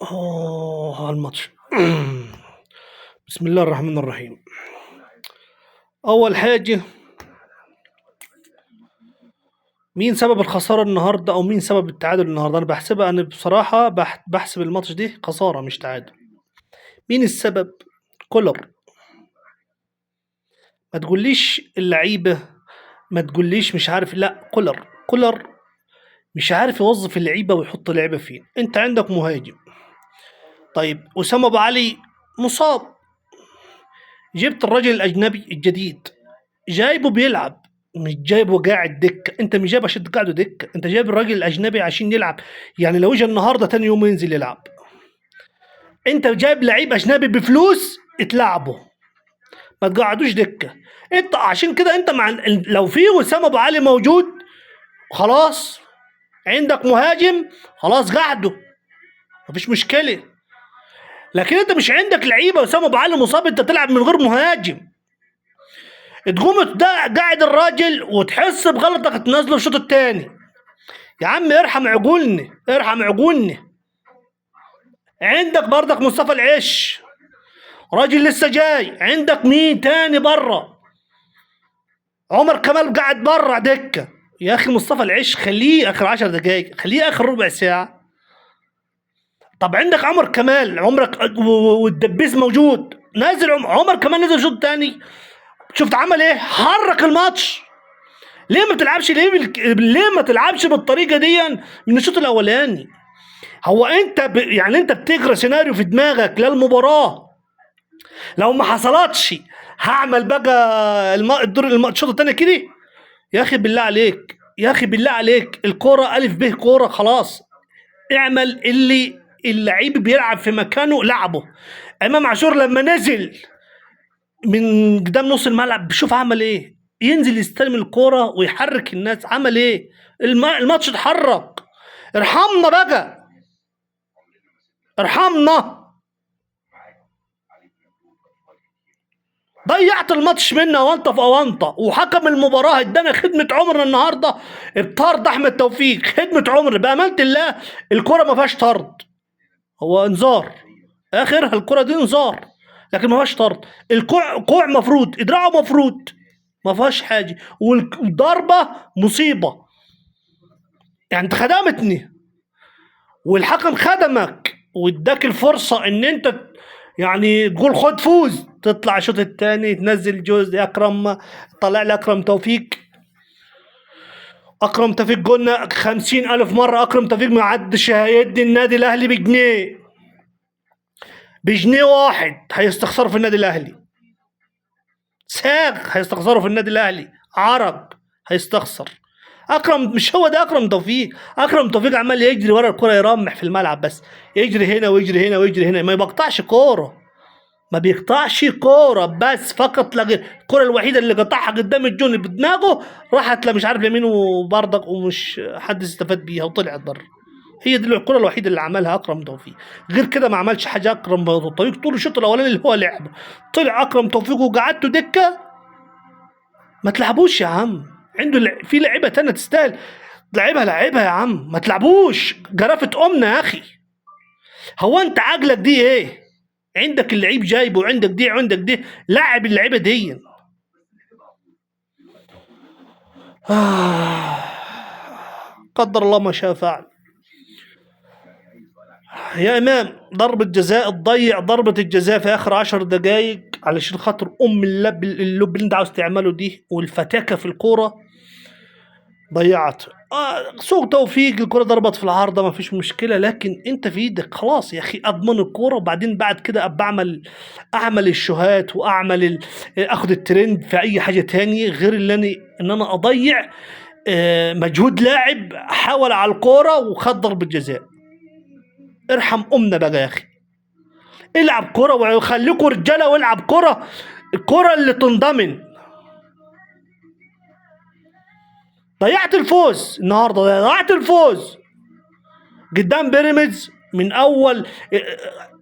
على الماتش. بسم الله الرحمن الرحيم. اول حاجة، مين سبب الخسارة النهارده او مين سبب التعادل النهارده؟ انا بحسبها، انا بصراحة بحسب الماتش دي خسارة مش تعادل. مين السبب؟ كولر. ما تقوليش اللعيبة، ما تقوليش مش عارف، لا، كولر. كولر مش عارف يوظف اللعيبة ويحط اللعيبة فين. انت عندك مهاجم، طيب اسامة ابو علي مصاب، جبت الراجل الاجنبي الجديد، جايبه بيلعب، مش جايبه قاعد دكه. انت مش جايبه عشان تقعده دكه، انت جايب الراجل الاجنبي عشان يلعب. يعني لو اجى النهارده تاني يوم ينزل يلعب. انت جايب لعيب اجنبي بفلوس، اتلعبه، ما تقعدوش دكه. انت عشان كده انت مع لو في وسام ابو علي موجود خلاص، عندك مهاجم خلاص قعدة، مفيش مشكلة. لكن انت مش عندك لعيبة، وسام ابو علي مصاب، انت تلعب من غير مهاجم. تقوم قاعد الراجل وتحس بغلطك تنزله الشوط الثاني. يا عم ارحم عقولنا، ارحم عقولنا. عندك برضك مصطفى العش، راجل لسه جاي. عندك مين تاني بره؟ عمر كمال قاعد بره دكه. يا اخي مصطفى العش خليه اخر 10 دقائق، خليه اخر ربع ساعة. طب عندك عمر كمال، عمرك والدبيس موجود، نازل عمر كمال نزل شوط تاني، شفت عمل ايه؟ حرك الماتش. ليه ما بتلعبش؟ ليه ما تلعبش بالطريقة دي من الشوط الاولاني؟ هو انت يعني انت بتجري سيناريو في دماغك للمباراة، لو ما حصلتش هعمل بقى الدور الشوط الثاني كده. يا اخي بالله عليك، يا اخي بالله عليك، الكورة الف به كورة، خلاص اعمل اللي اللعيب بيلعب في مكانه لعبه. امام عاشور لما نزل من قدام نص الملعب شوف عمل ايه، ينزل يستلم الكورة ويحرك الناس، عمل ايه؟ الماتش اتحرك. ارحمنا بقى، ارحمنا. ضيعت الماتش منا وانت في اونطه، وحكم المباراة ادانا خدمة عمرنا النهارده بطرد احمد توفيق، خدمة عمر بامانه الله. الكره ما فيهاش طرد، هو انذار، اخرها الكره دي انذار، لكن ما فيهاش طرد. الكوع كوع مفروض، ادراعه مفروض، ما فيهاش حاجة، والضربه مصيبة. يعني انت خدمتني والحكم خدمك واداك الفرصة ان انت يعني تقول خد فوز، تطلع الشوط الثاني تنزل جوز اكرم، طلع لي اكرم توفيق. اكرم توفيق قلنا 50,000 مرة، اكرم توفيق ما عدش هيدي النادي الاهلي بجنيه، بجنيه واحد هيستخسروا في النادي الاهلي، ساغ هيستخسروا في النادي الاهلي، عرب هيستخسر. اكرم مش هو ده اكرم توفيق. اكرم توفيق عمال يجري ورا الكره، يرمح في الملعب بس، يجري هنا ويجري هنا ويجري هنا، ما بيقطعش كورة، ما بيقطعش كورة بس فقط لا غير. الكورة الوحيدة اللي قطعها قدام الجون بدماغه راحت لا مش عارف لمين وبرضك ومش حد استفاد بيها وطلعت بره. هي دي الكره الوحيدة اللي عملها اكرم توفيق، غير كده ما عملش حاجة اكرم توفيق طول الشوط الاولاني اللي هو لعبه. طلع اكرم توفيق وقعدته دكه، ما تلعبوش يا عم. عنده في لعيبة تانية تستاهل لعبها، لعبها يا عم، ما تلعبوش. جرافه امنا يا اخي. هو انت عقلك دي ايه؟ عندك اللعيب جايبه، وعندك دي وعندك دي، لعب اللعيبة دي. قدر الله ما شاء فعل. يا امام ضربة جزاء تضيع ضربة الجزاء في اخر 10 دقايق علشان خاطر ام اللب اللب اللي انت عاوز تعمله دي والفتاكة في الكورة ضيعت. سوء توفيق، الكرة ضربت في العارضة ما فيش مشكلة، لكن انت في ايدك خلاص يا اخي، اضمن الكورة وبعدين بعد كده ابقى اعمل الشوهات واعمل اخد الترند في اي حاجة تانية غير اللي انا ان انا اضيع مجهود لاعب حاول على الكورة وخد ضربة جزاء. ارحم امنا بقى يا اخي، العب كرة وخليكوا رجالة والعب كرة، الكرة اللي تنضمن. ضيعت الفوز النهارده، ضيعت الفوز قدام بيراميدز من اول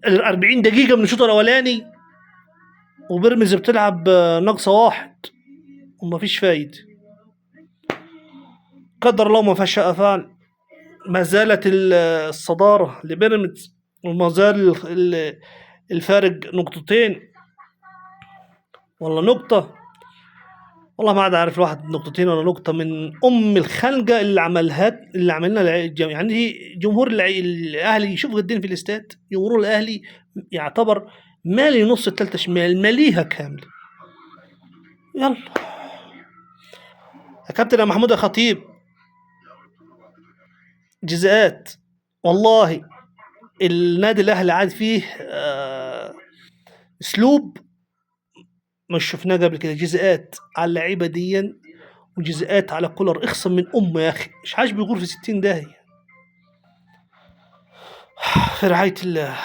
ال 40 دقيقة من الشوط الاولاني، وبيراميدز بتلعب ناقصة واحد ومفيش فايدة. قدر الله ما فيهاش فعل. ما زالت الصدارة لبيراميدز. وما زال الفارق نقطتين ولا نقطة، والله ما عاد عارف الواحد نقطتين ولا نقطة، من أم الخنقة اللي عملها اللي عملنا يعني جمهور الأهلي يشوف قدين في الاستاد، جمهور الأهلي يعتبر مالي نص التالتة شمال، ماليها كاملة. يلا يا كابتن يا محمود يا خطيب، جزاءات والله النادي الأهلي عاد فيه أسلوب مش شفناه قبل كده، جزاءات على اللعيبة دي وجزاءات على كولر، اخصم من أمه يا أخي، مش عايش بيغور في 60 داهية. في رعاية الله.